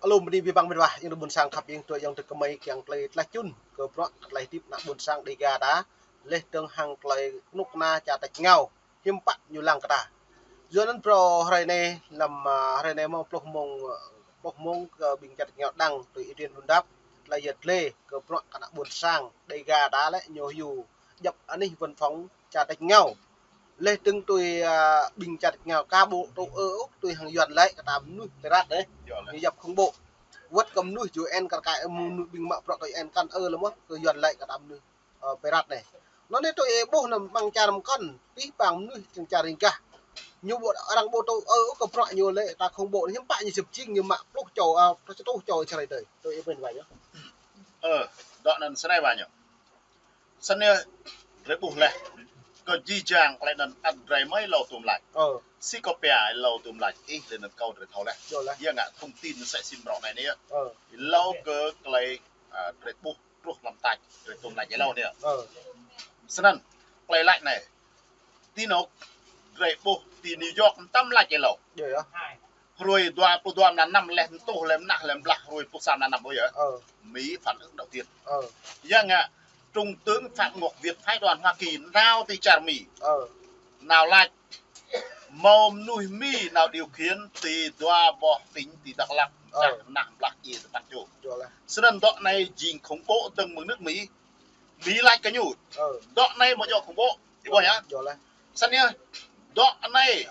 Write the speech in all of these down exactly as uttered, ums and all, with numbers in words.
Alum bơni abih bang met wa, ayŏng adơi ƀuôn sang khăp, ayŏng adơi, ayŏng adơi kơmơi kiăng tơlơi tlaih čun kơ bruă tơlơi hơdip ană ƀuôn sang Dêga ta, laih dơ̆ng hăng tơlơi kơnuk kơna čar tač rơngiao, hiư̆m pă ñu lăng kơ ta. Yua anŭn phrâo hrơi anai lăm, a, hrơi anai mơ̆ng pluh mông, a, pluh mông kơ ƀing čar tač rơngiao dăng tui Ih Điên Đôn Đap, tơlơi yăt lĕ kơ bruă kơ ană ƀuôn sang Dêga ta lĕ ñu hyu djŏp anih văn phòng čar tač rơngiao. Laih dơ̆ng tui, a, ƀing čar tač rơngiao ka ƀu tŭ ư ôh tui hăng Yuan lĕ kơ ta mơnuih pirat anai. Ñu djŏp khủng bố. Wơ̆t kơ mơnuih U N kar kaĭ mơnuih ƀing mă bruă tui U N kăn ư lăm ôh kơ Yuan lĕ kơ ta mơnuih, ơ, pirat anai. Anŭn anai tui ih ƀuh anŭn amăng čar mơkŏn, abih bang mơnuih čar ring gah. Ñu ƀu, arăng ƀu tŭ ư ôh kơ bruă ñu lĕ ta khủng bố anai, hiư̆m pă ñu sĭt jing ñu mă pluh čô, a, pluh čô čô čar ih tui. Tui ih pơmĭn wa ñu. Ơ, dŏ anŭn snei wa ñu. Snei drei ƀuh laih. Kơ jih jang tơlơi anŭn ăt drei mơ̆ hlâo tŭm lač. Ơ. Sĭt kơ pia hlâo tŭm lač ih lĕ anŭn kâo drei thâo laih. Yơh laih. Yua ngă thông tin mơsĕ si mrâo anai anai yơh. Ơ. Hlâo kơ tơlơi, a, drei ƀuh truh lăm tač, drei tŭm lač hlâo anai yơh. Ơ. Snăn, tơlơi lač anai. Ti anôk, drei ƀuh ti New York mơtam lač hlâo. Yơh, yơh. Hruê dua pluh dua mlan năm leh mtuh leh mnah leh mblah hruê pluh sa mlan năm ƀuh yơh. Ơ. Mỹ phản ứng đầu tiên. Ơ. Yua ngă Trung tướng Phạm Ngọc Việt phái đoàn Hoa Kỳ nao ti čar Mi. Ơ. Nao lač hmâo mơnuih Mi nao điều khiển ti dua boh tỉnh ti Dak Lak, Ơ. Mdah mnah mblah djiê tơpăn čô. Yơh laih. Snăn dŏ anai jing khủng bố dơ̆ng mơ̆ng nước Mỹ. Mi lač kơ ñu. Ơ. Dŏ anai mơ̆ djŏ khủng bố. Ih ƀuh yơh. Yơh laih. Snăn yơh. Dŏ anai.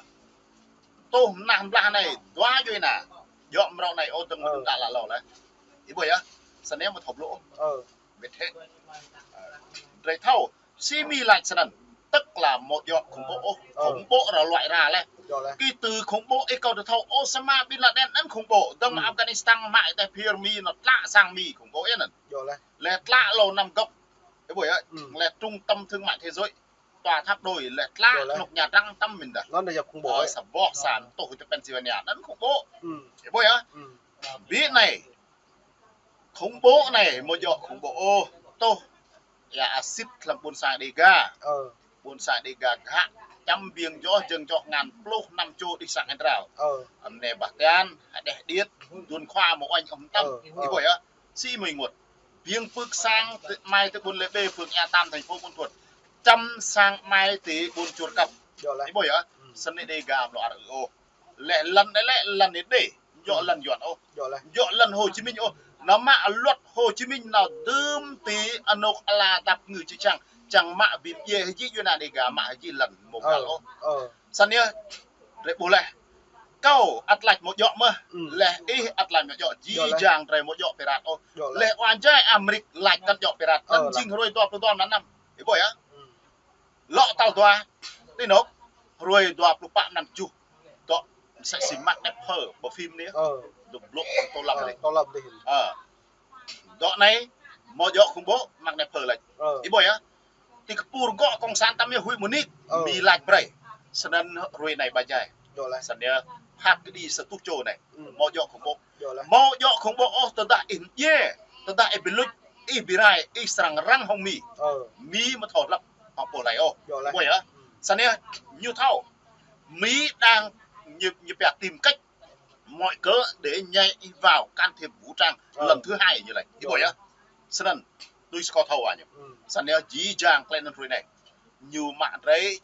Tuh mnah mblah anai. Dua djuê ana. Djŏ mrâo anai ôh dơ̆ng mơ̆ng đưm đă lă hlâo laih. Ih ƀuh yơh. Snăn yơh mơ̆ thâo blŭ. Ơ. Mĭt hĕ. Drei thâo. Si Mi lač snăn. Tức là mơ̆ djŏ khủng bố ôh. Ơ. Khủng bố ră luai ra laih. Yơh laih. Kơ từ khủng bố ih kâo drei thâo Osama bin Laden anŭn khủng bố. Dơ̆ng mơ̆ng Afghanistan mă ih tơ phiơr Mi nao tlă sang Mi khủng bố yơh anŭn. Yơh laih. Lĕ tlă Lầu Năm Góc. Ih ƀuh yơh. Lĕ trung tâm thương mại thế giới. Tòa tháp đôi lĕ tlă Yơh laih. Anôk Nha Trang tăm mĭn dah. Anŭn dah yơh khủng bố. Ơ, sa boh sa tuh ih tơ Pennsylvania. Anŭn khủng bố. Ih ƀuh yơh. Ƀiă anai. Khủng bố anai mơ̆ djŏ khủng bố ôh. Tuh. Yua asĭt lăm ƀuôn sang Dêga. Ơ. Ƀuôn sang Dêga gah čăm biêng joh jơ̆ng joh ngăn pluh năm čô đih sang êdrao. Ơ. Amnê Bah Tian, Hđeh Điêt, Duôn Khua mơ̆ uañ ôh mơtam. Ơ, ih ƀuh yơh. Si mơ̆ ih ngă. Biêng pưk sang ti, mai ti ƀuôn Lê Bê, phường Ea Tam, thành phố Buôn Thuột. Čăm sang mai ti ƀuôn Čuôr Kăp. Yơh laih. Ih ƀuh yơh. Snăn Dêga mlâo ar ôh. Leh lăn anai lĕ lăn anai đê. Djŏ lăn Yuan ôh. Djŏ lăn Hồ Chí Minh ôh. Nao mă luật Hồ Chí Minh nao dưm ti anôk ala dăp ngư čư̆ čang. Čang mă bi mdjiê hơjĭ djuê ana Dêga mă hơjĭ lăn mơ̆ găl ôh. Ơ. Snăn yơh. Drei ƀuh laih. Kâo ăt lač mơ̆ djŏ mơh. Leh ih ăt lač mơ̆ djŏ. Jih jang drei mơ̆ djŏ pirat ôh. Leh wa jai Amrik lač kăn djŏ pirat. Kăn jing hruê dua pluh dua mlan năm. Ih ƀuh yơh. Lŏ tal dua, ti anôk, hruê dua pluh pă mlan tơjuh. Dŏ msĕ si Mark Knopfler, bộ phim anai. Ơ. Dŏ blŏ tô lăm anai. Tô lăm anai. Ơ. Dŏ anai, mơ̆ djŏ khủng bố, Mark Knopfler lač. Ơ. Ih ƀuh yơh. Ti kơpur gŏ cộng sản tăm yơh huĭ mơnik, Mi lač brơi. Snăn hruê anai ba jai. Djŏ laih. Snăn yơh, phat kơđi sa tuh čô anai. Mơ̆ djŏ khủng bố. Djŏ laih. Mơ̆ djŏ khủng bố ôh tơdah ih mdjiê, tơdah ih bi luč, ih bi rai, ih srăng răng hŏng Mi. Ơ. Mi mơ̆ thâo hlăp hŏng pô hlơi ôh. Djŏ laih. Ƀuh yơh. Snăn yơh, ñu thâo. Mỹ đang, ñu, ñu pia tìm cách mọi cớ để nhảy vào can thiệp vũ trang lần thứ hai ñu lač. Ih ƀuh yơh. Snăn, tui si kâo thâo wa ñu. Snăn yơh, jih jang tơlơi anŭn hruê anai. Ñu mă drei,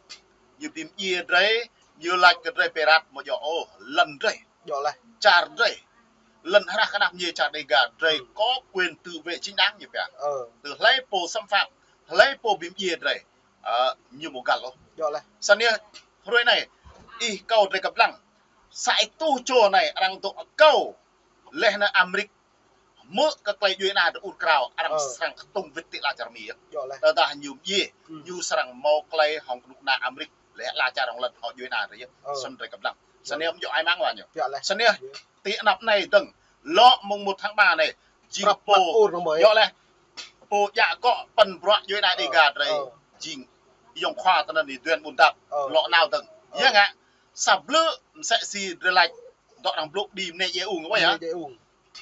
ñu bi mdjiê drei, ñu lač kơ drei pirat mơ̆ djŏ ôh, lăn drei. Djŏ laih. Čar drei. Lăn hră kơnăp mơñai čar Dêga drei có quyền tự vệ chính đáng ñu pia. Ơ. Tơ hlơi pô xâm phạm, hlơi pô bi mdjiê drei. Ơ, ñu mơ̆ găl ôh. Djŏ laih. Snăn yơh, hruê anai, ih kâo drei kơplah. Sa ih tuh čô anai, arăng dŏ kâo. Leh anŭn Amrik. Mơ̆ kơ tơlơi djuê ana drei ur krao, arăng srăng kơtŭng wĭt ti ala čar Mi yơh. Djŏ laih. Tơdah ñu mdjiê, ñu srăng hmâo tơlơi hŏng kơnuk kơna Amrik, leh ala čar hŏng lăn hŏng djuê ana drei yơh. Ơ. Snăn drei kơplah. Snăn yơh mơ̆ djŏ ai mang wa ñu. Djŏ laih. Snăn yơh, ti anăp anai dơ̆ng, lŏ mơ̆ng một tháng ba anai, jing pô, djŏ laih. Pô djă gŏ păn bruă djuê ana Dêga drei, jing yŏng khua tơ anăn Y Điên Đôn Đap, lŏ nao dơ̆ng. Yua ngă, sa blư̆ msĕ si drei lač, dŏ arăng blŭ đĭ mơnê djai ung, ƀuh yơh.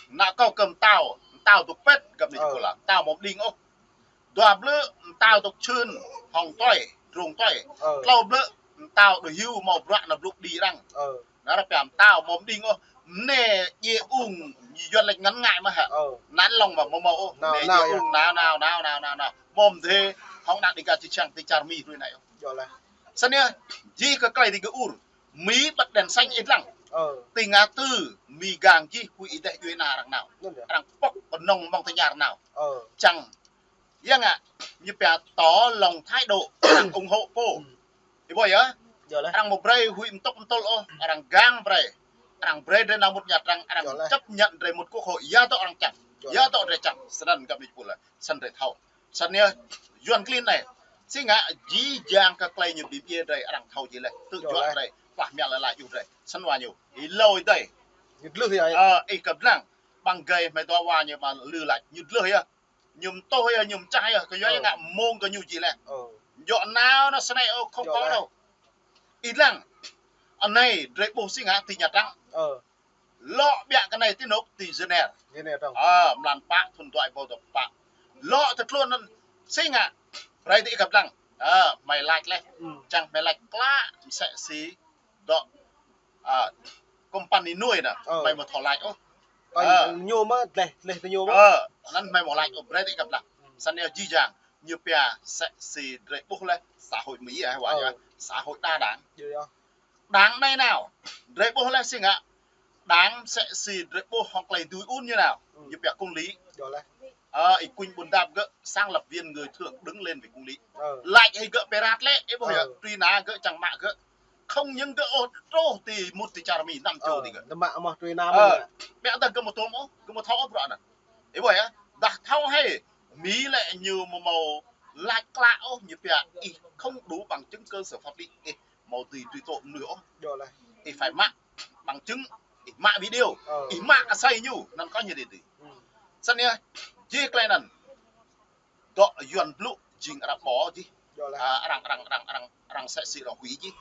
Nao kâo kơ mtao, mtao dôk pĕt, găp anai jơkôla, mtao mơ̆ mđing ôh. Dua blư̆, mtao dôk čhưn, hŏng tui, drông tui. Tlâo blư̆, mtao dôk hyu hmâo bruă nao blŭ đĭ arăng. Nao ră pia mơtao mơ̆m đing ôh. Mơnê djai ung Yuan laĭ ngăn ngại mơ̆ hă. Ơ. Năn lŏng mơ̆ mơ̆ mơ̆ ôh. Nao, mơnê nao djai ung nao, nao, nao, nao, nao, nao. Mơ̆m dê hŏng ană Dega či čang ti čar Mi hrui anai ôh. Yơh lah. Săn yơh, jih kơ klei ti gơ̆ ur. Mi bật đèn xanh ih lăng. Ơ. Ti ngã tư, Mi gang jih huĭ ih deh djuai ana arăng nao. Ngăn yơh. Arăng pŏk kơnơ̆ng mơ̆ng tơña arăng nao. Ơ. Čang Yang ngă, ñu pia tỏ lòng thái độ arăng ủng hộ pô. Ih ƀuh yơh. Yơh lah. Arăng mơ̆ brơi huĭ mtŭk mtŭl ôh, arăng gang brơi. Arăng brơi drơi nao mŭt ñăt arăng, arăng chấp nhận drơi mŭt quốc hội, yua dŏ arăng čang. Yơh. Yua dŏ drơi čang, săn găp ni pul lah, săn drơi thâo. Săn yơh, Yuan klin anai. Si ngă, jih jang kơ klei ñu bi mdjiê drơi, arăng thâo jih leh. Tơjuă drơi, plah mă lĕ laih juh drơi. Săn wa ñu. Ih lui dơi. Ñu dlưh yơh. Ơ, ih kơ blang. Ƀăng gơi hmei dua wa ñu ƀă lư lač. Ñu dlưh yơh. Ñu mtŭh yơh, ñu mčah yơh, kơ yua ngă mông kơ ñu jih leh. Ơ. Djŏ nao nao snei ôh, không có đâu. Ih lăng. Anai, drơi ƀuh si ngă ti Nha Trang. Ơ. Lŏ ƀiă kơ anai ti anôk ti Geneva. Geneva dong. Ơ, mlan pă, thun dua ƀâo dŏ pă. Lŏ tơ tluôn anŭn si ngă. Brơi ti ih kăp lăng. Ơ, hmei lač leh. Čang hmei lač klă, msĕ si dŏ, ơ, company nuai nă, ơ, hmei mơ̆ thâo lač ôh. Ơ, ơ, ñu mơ̆, dleh, dleh tơ ñu mơ̆. Ơ, anŭn hmei mơ̆ lač ôh, brơi ti ih kăp lăng. Săn yơh jih jang, ñu pia msĕ si drơi ƀuh leh, xã hội Mỹ ah, wa yơh, xã hội đa đảng. Yơh, yơh. Đảng anai nao, drơi ƀuh leh si ngă, đảng msĕ si drơi ƀuh hŏng klei dưi un ñu nao, ñu pia công lý. Yơh lah. Ơ, ih kuñ ƀuôn dap gơ̆, sáng lập viên người thượng đứng lên vì công lý. Ơ. Lač hĭ gơ̆ pơrat lĕ, ih ƀuh yơh, truy nã gơ̆ čang mă gơ̆. Không những gơ̆ ôh truh ti mŭt ti čar Mi năm châu ti gơ̆. Ơ, tơmă mơ̆ truy nã mơ̆. Ơ, ƀiă dah gơ̆ mơ̆ tôm ôh, gơ̆ mơ̆ thâo ôh bruă anŭn. Ih ƀuh yơh, dah thâo hĭ, Mi lĕ ñu mơ̆ mâo lač klă ôh, ñu pia ih không đủ bằng chứng cơ sở pháp lý, ih mâo dưi truy tố mơnuih ôh. Yơh lah. Ih phải mă bằng chứng, ih mă video, ih mă asơi ñu, anŭn kơ ñu dưi dưi. Săn yơh, jih klei anŭn. Dŏ Yuan blŭ jing arăng ƀuh jih. Yơh lah. Ơ, arăng, arăng, arăng, arăng, arăng msĕ si arăng huĭ jih.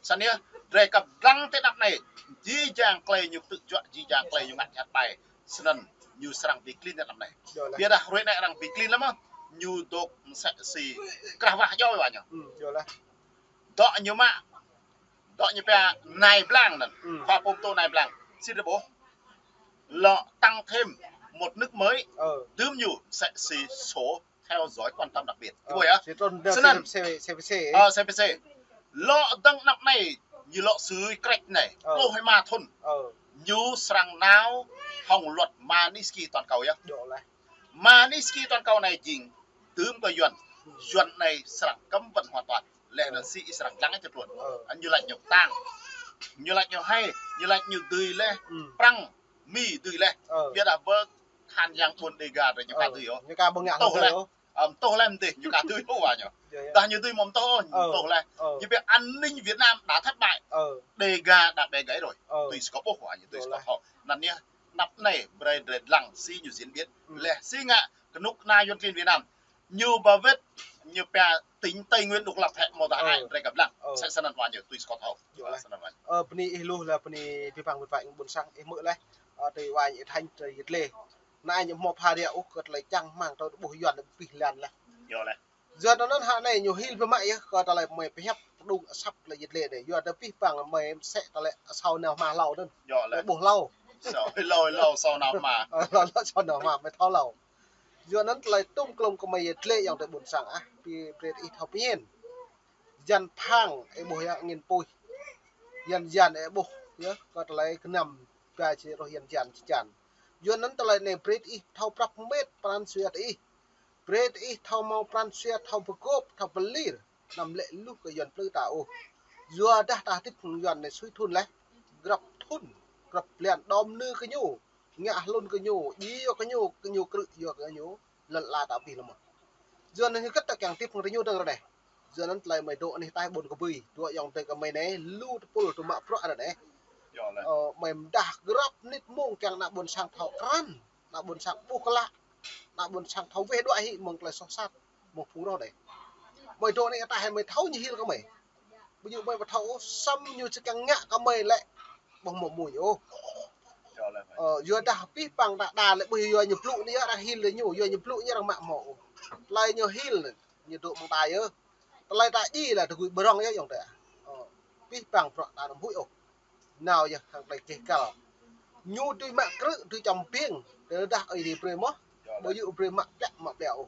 Săn yơh, drơi kăp lăng ti anăp anai. Jih jang klei ñu tơjuă, jih jang klei ñu ngă jhat ƀai. Săn anŭn ñu srăng bi klin ti anăp anai. Yơh lah. Ƀiă dah hrơi anai arăng bi klin lăm mơ̆. Ñu dŏ msĕ si krah wah joi wa ñu. Yơh lah. Dŏ ñu mă Dŏ ñu pia nai blang anŭn. Khua pơtô nai blang. Si drơi ƀuh. Lŏ tăng thêm một nước mới. Dưm ñu msĕ si số theo dõi quan tâm đặc biệt. Ih ƀuh yơh. Săn. Ơ, C P C. Lŏ dơ̆ng anăp anai, ñu lŏ sui krĕč anai. Pluh hai ma thun. Ñu srăng nao hŏng luật Magnitsky toàn cầu yơh. Magnitsky toàn cầu anai jing dưm kơ Yuan. Yuan anai srăng cấm vận hoàn toàn. Leh anŭn si ih srăng lăng ih tơtluôn. Ơ. Ñu lač ñu tang. Ñu lač ñu hai, ñu lač ñu dưi leh. Prăng, Mi dưi leh. Ơ. Ƀiă dah ƀơi khăn yang ƀuôn Dega drơi ñu ka dưi ôh. Ñu ka ƀu ngă hơdơi ôh. Ơ, mtŭh leh mdih, ñu ka dưi ôh wa ñu. Yơh, yơh. Dah ñu dưi mơ̆ mtŭh ôh, mtŭh leh. Ơ. Ñu pia an ninh Việt Nam đã thất bại. Ơ. Dega đã bẻ gãy rồi. Ơ. Tui si kâo ƀuh wa ñu, tui si kâo thâo. Anŭn yơh, anăp anai, brơi drơi lăng si ñu diễn biến. Leh si ngă, kơnuk kơna Yuan klin Việt Nam. Ñu ba wơ̆t, ñu pia tỉnh Tây Nguyên độc lập hĕ mơ̆ dah ai drơi kăp lăng. Msĕ săn anŭn wa ñu tui si kâo thâo. Yơh lah. Săn anŭn wa ñu. Ơ, bơni ih lu lah bơni abih bang wơ̆t wa ƀôn sang ih hmư̆ leh. Ơ, tui wa ñu ih tơhan tơ yit lê. Anai ñu hmâo pha ria ôh kơ tơlơi čang rơmang tơ ƀuh Yuan abih lan lah. Yơh lah. Yua anŭn hă anai ñu hil biă mă yơh kơ tơlơi mơi pơhiăp pơđung asăp tơlơi yit lê anai. Yua dah abih bang mơi msĕ tơlơi asâo nao hma hlâo anŭn. Yơh lah. Mơi ƀuh hlâo. Asâo hlâo, hlâo asâo nao hma. Ơ, hlâo, hlâo asâo nao hma, mơi thâo hlâo. Yua anŭn tơlơi tŭm klŏm kơ mơi yet lĕ ayŏng adơi ƀôn sang ah, pi brơi ih thâo pơmĭn. Yan phang ih ƀuh yơh angĭn puih. Yan yan ih ƀuh yơh, kơ tơlơi gơnam ba či rŏh yan yan či čan. Yua anŭn tơlơi anai brơi ih thâo prăp mĕt pran jua ih. Brơi ih thâo hmâo pran jua, thâo pơgop, thâo pơlir. Anăm lĕ luh kơ Yuan plư ta ôh. Yua dah ta hơdip hăng Yuan anai sui thun leh. Grăp thun, grăp blan đom nư kơ ñu. Ngă hlŭn kơ ñu, djai yua kơ ñu, kơ ñu krư̆ yua kơ ñu, lŏn ala ta abih lăm mơ̆n. Yua anŭn hơget ta kiăng hơdip hăng rĭ ñu dơ̆ng ră anai. Yua anŭn tơlơi mơi dŏ anih ataih ƀôn kơbui, dŏ ayŏng adơi kơ mơi anai, lu tơpul tơmă bruă ră anai. Ơ, mơi mơdah grăp mơnit mông kiăng ană ƀôn sang thâo krăn, ană ƀôn sang ƀuh klă, ană ƀôn sang thâo weh đuaĭ hĭ mơ̆ng tơlơi soh sat, mơ̆ng phung roh anai. Mơi dŏ anih ataih mơi thâo ñu hil kơ mơi. Ƀu djơ̆ mơi ƀu thâo ôh, samơ̆ ñu či kiăng ngă kơ mơi lĕ ƀu hmâo mơ̆n ôh. Ơ, yua dah abih bang đa đa lĕ ƀu yua ñu blŭ anai yơh arăng hil lĕ ñu, yua ñu blŭ anai arăng mă hmâo ôh. Tơlơi ñu hil anai, ñu dŏ mơ̆ng ta yơh. Tơlơi ta djai lah tơgui ƀrŏng yơh ayŏng adơi. Ơ, abih bang bruă ta anăm huĭ ôh. nao yơh hăng tơlơi keh kăl. Ñu tui mă krư̆, tui čăm ƀing, tơdah ơi adai brơi mơ̆n, ƀu djơ̆ brơi mă plĕ, mă plĕ ôh.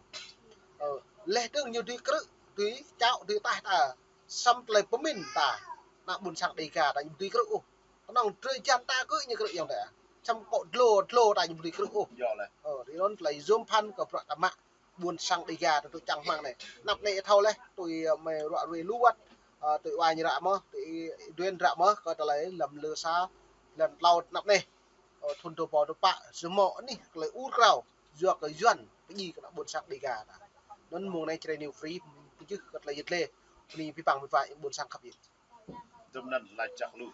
Ơ, leh dơ̆ng ñu tui krư̆, tui čao, tui taih ta, samơ̆ tơlơi pơmĭn ta, ană ƀôn sang Dêga ta ñu tui krư̆ ôh. Kơnơ̆ng drơi jăn ta kơ ñu krư̆ yơh ta. Samơ̆ kơ dlô, dlô ta ñu tui krư̆ ôh. Ơ, tui anŭn tơlơi yôm phăn kơ bruă ta mă ƀôn sang Dêga ta tui čang hmang anai. Anăp anai thâo leh, tui, ơ, mơi ruă ruai lu wơ̆t, ơ, tui Wa ñu ră mơ̆n, tui Duen ră mơ̆n, kơ tơlơi lăm lơ sa, lăm tlâo anăp anai. Ơ, thun dua rơbâo dua pă, samơ̆ anih tơlơi ur krao, yua kơ Yuan, pơdjai kơ ană ƀôn sang Dêga ta. Anŭn mông anai Jrai New Free, pơjưh kơ tơlơi yet lĕ, bơni pơpăng pơpă ƀôn sang khăp yit. Dŭm anŭn laĭ čăk lu.